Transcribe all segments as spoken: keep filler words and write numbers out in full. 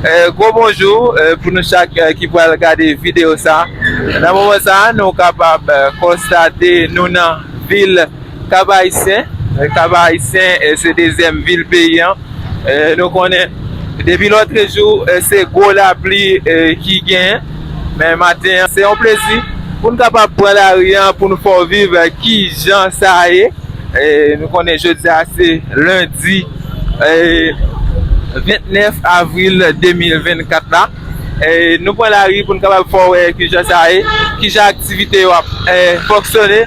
Eh, gwo bonjou, eh, pou nou chak, eh, ki pral gade videyo sa. Nan moman sa, nou kapab, eh, konstate nou nan vil Kap Ayisyen. Eh, Kap Ayisyen, eh, se dezyèm vil peyi an. Eh, nou konnen, depi lòtrejou, eh, se gwo lapli, eh, ki genyen. Men maten an, se yon plezi pou n kapab pran lari an, pou n fè w viv, eh, ki jan sa ye. E, nou konnen jodi a se lendi, e, vennèf avril de mil vennkat la. E, nou pran lari pou n kapab fè w wè kijan sa ye, kijan aktivite yo ap, e, fonksyone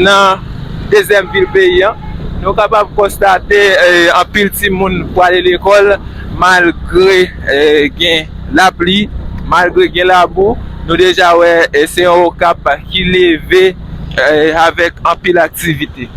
nan dezyèm vil peyi an. Nou kapab konstate, e, anpil timoun prale lekòl malgre, e, gen lapli, malgre gen labou. Nou deja wè, e, se yon Okap ki leve, e, avèk anpil aktivite.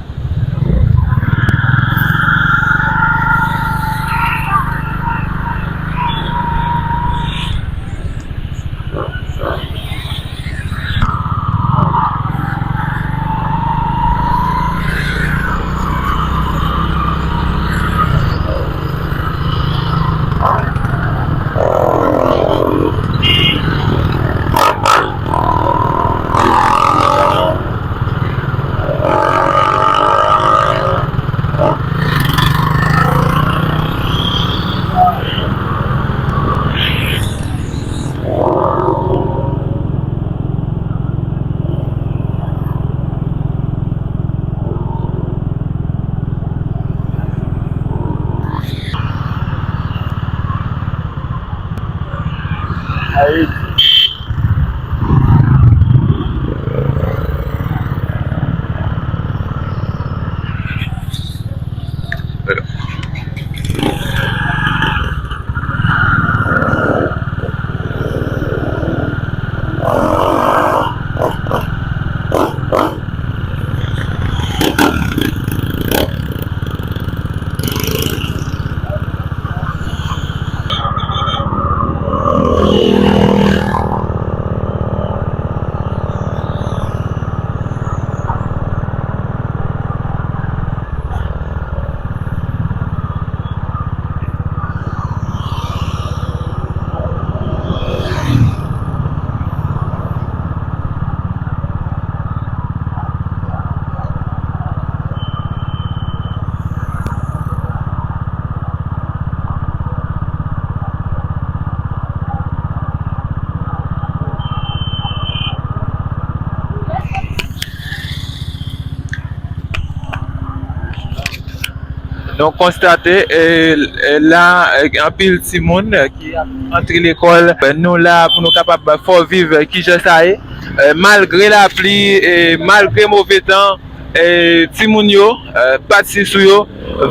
Nou konstate, e, e, la, e, gen anpil timoun, e, ki ap antre lekòl. Nou la pou nou kapab fè w viv, e, kijan sa ye. E, malgre lapli, e, malgre move tan, e, timoun yo, e, pati sou yo,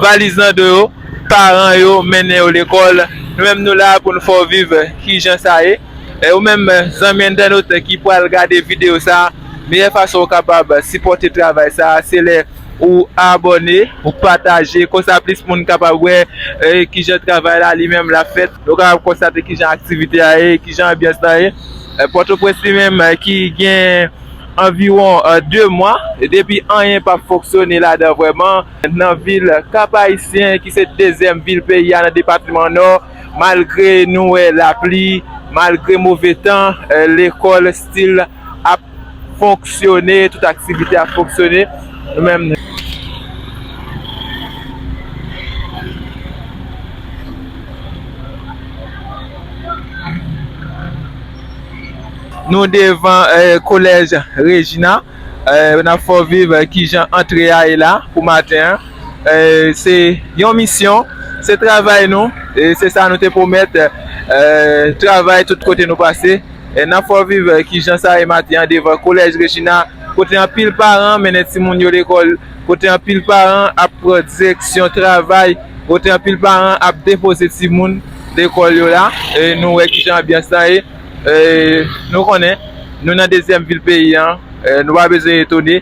valiz nan do yo, paran yo mennen yo lekòl. Nou menm nou la pou nou fè w viv, e, kijan sa ye. E, ou menm, e, zanmi entènot, e, ki pral gade videyo sa, meyè fason w kapab sipòte travay sa, se lè ou abòne, ou pataje, konsa plis moun kapab wè, e, kijan travay la li menm l ap fèt. Nou kapab konstate kijan aktivite a ye, kijan anbyans la ye. E, Pòtoprens li menm, e, ki gen anviwon, e, de mwa depi anyen p ap fonksyone ladan vrèman. Nan vil Kap Ayisyen, ki se dezyèm vil peyi a nan depatman Nò, malgre nou wè lapli, malgre move tan, e, lekòl still ap fonksyone, tout aktivite ap fonksyone. Nou menm, nou devan, e, kolèj Rejina. E, n ap fè w viv, e, kijan antre a ye la pou maten an. E, se yon misyon, se travay nou, e se sa nou te pwomèt, e, travay tout kote nou pase. E n ap fè w viv, e, kijan sa ye maten an devan kolèj Rejina, kote anpil paran mennen timoun yo lekòl, kote anpil paran ap pran direksyon travay, kote anpil paran ap depoze timoun lekòl yo la. E nou wè kijan anbyans lan ye. E nou konnen, nou nan dezyèm vil peyi an, e nou pa bezwen etone.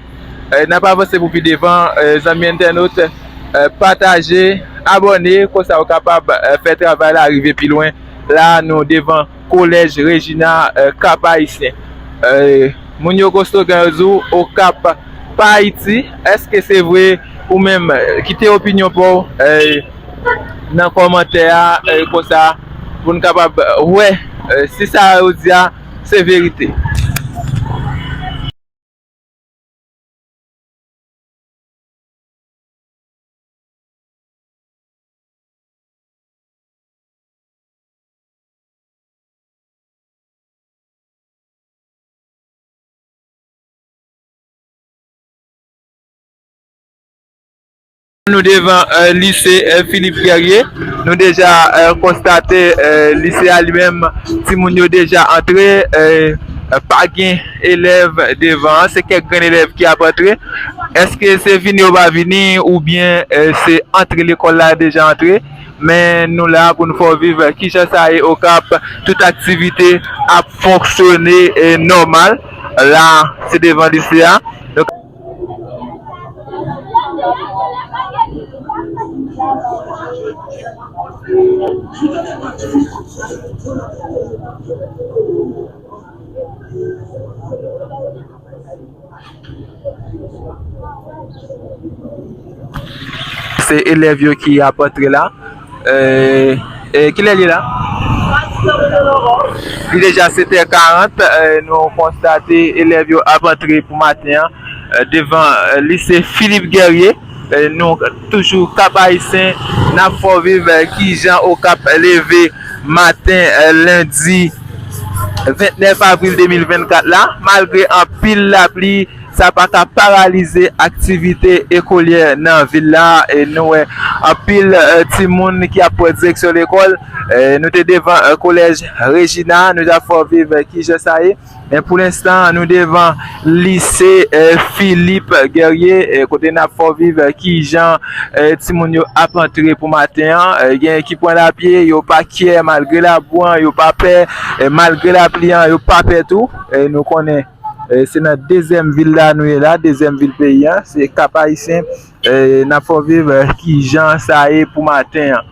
E n ap avanse pou pi devan, e zanmi entènot, e pataje, abòne, konsa w kapab, e fè travay la rive pi lwen. La, nou devan kolèj Rejina, e, Kap Ayisyen. E, moun yo gen slogan yo di w, Okap pa Ayiti. Èske se vre? Ou menm, e, kite opinyon pa w, e, nan kòmantè a, e, konsa, pou n kapab wè, eh, si sa yo di a se verite. Nou devan, eh, lise, eh, Philippe Guerrier. Nou deja, eh, konstate, eh, lise a li menm, timoun yo deja antre, eh, pa gen elèv devan an, se kèk grenn elèv ki ap antre. Èske se vini yo pa vini oubyen, eh, se antre lekòl la deja antre? Men nou la pou nou fè w viv kijan sa ye Okap, tout aktivite ap fonksyone, eh, nòmal. La, se devan lise a. Donk, se elèv yo ki ap antre la. Eh, eh, kilè l ye la? Li deja sèt è karant, eh, nou konstate elèv yo ap antre pou maten an, eh, devan, eh, lise Philippe Guerrier. Eh, nou toujou Cap Haïtien, n ap fè w viv, eh, kijan Okap leve maten, eh, lendi vennèf avril de mil vennkat la. Malgre anpil lapli, sa pa ka paralize aktivite ekolyè nan vil la. E nou wè anpil, eh, timoun ki ap pran direksyon lekòl. Eh, nou te devan, eh, kolèj Regina, nou t ap fè w viv, eh, kijan sa ye. Men pou lenstan, nou devan lise, eh, Philippe Guerrier, eh, kote n ap fè w viv, eh, kijan, eh, timoun yo ap antre pou maten an. Eh, gen ki pran lapye, yo pa kyè malgre labou an, yo pa pè, eh, malgre lapli an, yo pa pè tou. Eh, nou konnen, eh, se nan dezyèm vil la nou ye la, dezyèm vil peyi an, se Cap Haïtien. Eh, n ap fè w viv, eh, kijan sa ye pou maten an.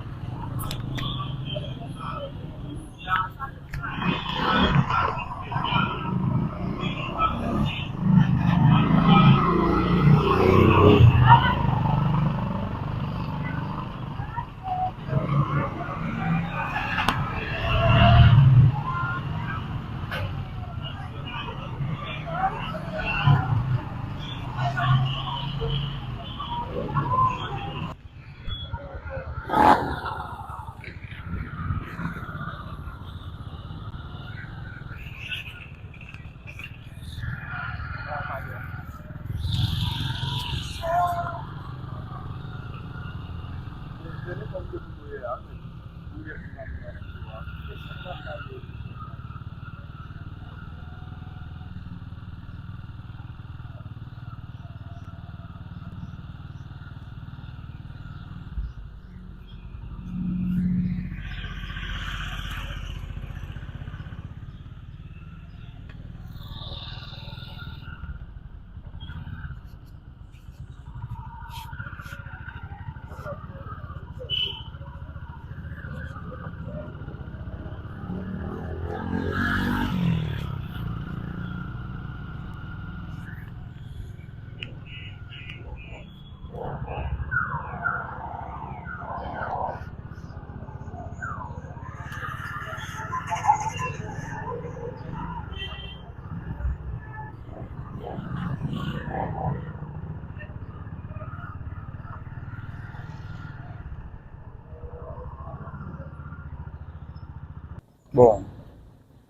Bon,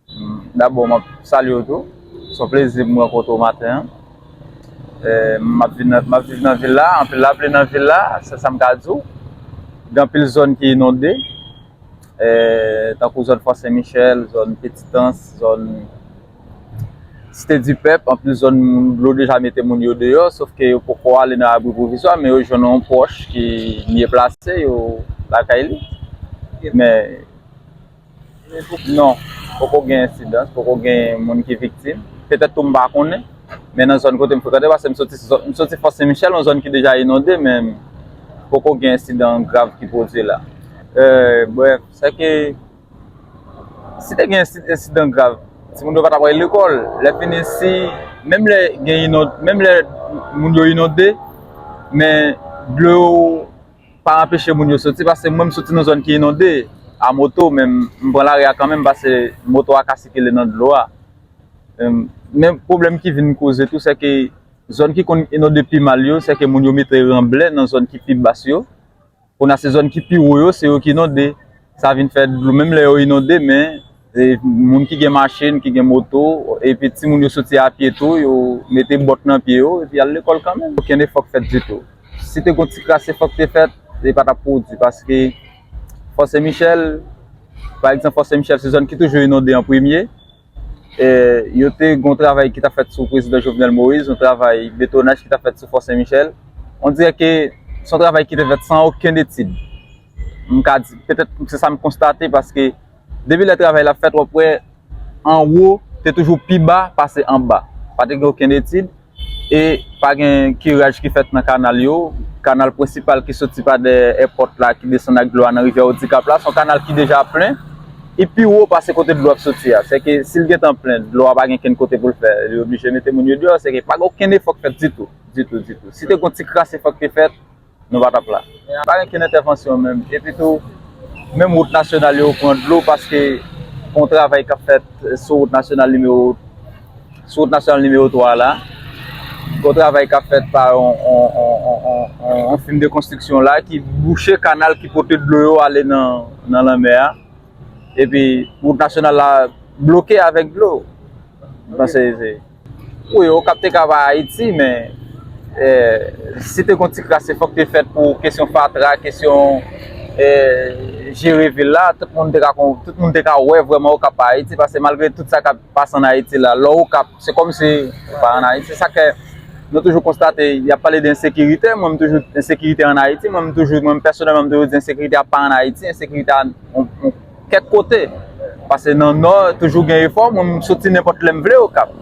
m, dabò, m ap salye w tou. Se yon plezi pou m rankontre w maten an. Eh, m ap viv nan, m ap viv nan vil la, anpil lapli nan vil la, se sa m ka di w. Gen anpil zòn ki inonde, eh, tankou zòn Fò Sen Michèl, zòn Petitans, zòn Site di Pèp, anpil zòn moun, dlo deja mete moun yo deyò, sof ke yo poko ale nan abri pwovizwa, men yo jwenn yon pwòch ki mye plase, yo lakay li. Men, non, poko gen ensidans, poko gen moun ki viktim. Petèt tou m pa konnen, men nan zòn kote m frekante, paske m soti, m soti Fò Sen Michèl, yon zòn ki deja inonde, men poko gen ensidan grav ki pwodui la. Eh, brèf, se ke Si te gen ensi-, ensidan grav, timoun yo pa t ap al lekòl. Lè fini, si, menm lè gen inond-, menm lè moun yo inonde, men dlo yo pa anpeche moun yo soti, paske mwen, m soti nan zòn ki inonde. a moto, men m pran lari a kanmenm, paske moto a ka sikile nan dlo a. Em, men pwoblèm ki vin koze tou, se ke zòn ki konn inonde pi mal yo, se ke moun yo mete ranblè nan zòn ki pi bas yo. Kounye a se zòn ki pi wo yo, se yo ki inonde. Sa vin fè dlo, menm lè yo inonde, men e, moun ki gen machin, ki gen moto, epi timoun yo soti a pye tou, yo mete bòt nan pye yo, epi al lekòl kanmenm. Okenn efò k fèt ditou. Si te gon ti kras efò k te fèt, li pa t ap pwodui, paske Fò Sen Michèl, pa egzanp, Fò Sen Michèl se zòn ki toujou inonde an premye. E, yo te gon travay ki t ap fèt sou prezidan Jovenel Moïse, yon travay betonaj ki t ap fèt sou Fò Sen Michèl. On dirè ke se yon travay ki te fèt san okenn etid. M ka di, petèt se sa m konstate, paske depi lè travay la fèt, w ap wè anwo te toujou pi ba pase anba. Pa te gen okenn etid. E pa gen kiraj ki fèt nan kanal yo. Kanal prensipal ki soti pa dèyè èpòt la, ki desann ak dlo a nan rivyè Odikap la, se yon kanal ki deja plen. E pi wo pase kote dlo ap soti a. Se ke si l gentan plen, dlo a pa gen kenn kote pou l fè. Li oblije mete moun yo deyò. Se ke pa gen okenn efò k fèt ditou. Ditou, ditou. Si te gon ti kras efò k te fèt, nou pa t ap la. Pa gen kenn entèvansyon menm. Epi tou, menm wout nasyonal yo pran dlo paske gon travay k ap fèt sou wout nasyonal nimewo, sou wout nasyonal nimewo twa la. Gon travay k ap fèt pa yon, yon, yon, yon, yon, yon fim de konstriksyon la ki bouche kanal ki pote dlo yo ale nan, nan lanmè a. Epi wout nasyonal la bloke avèk dlo. M panse se Wi, Okap te ka pa Ayiti, men, eh, si te gon ti kras efò k te fèt pou kesyon fatra, kesyon, eh, jere vil la, tout moun te ka kon, tout moun te ka wè vrèman Okap pa Ayiti, paske malgre tout sa k ap pase ann Ayiti la, lè Okap, se kòmsi ou pa ann Ayiti. Sa k fè nou toujou konstate, y ap pale de ensekirite, mwen m toujou, ensekirite ann Ayiti, mwen m toujou, mwen pèsonèlman m toujou di ensekirite a pa ann Ayiti, ensekirite a yon, yon kèk kote. Paske nan Nò, toujou gen efò, mwen m soti nenpòt lè m vle Okap.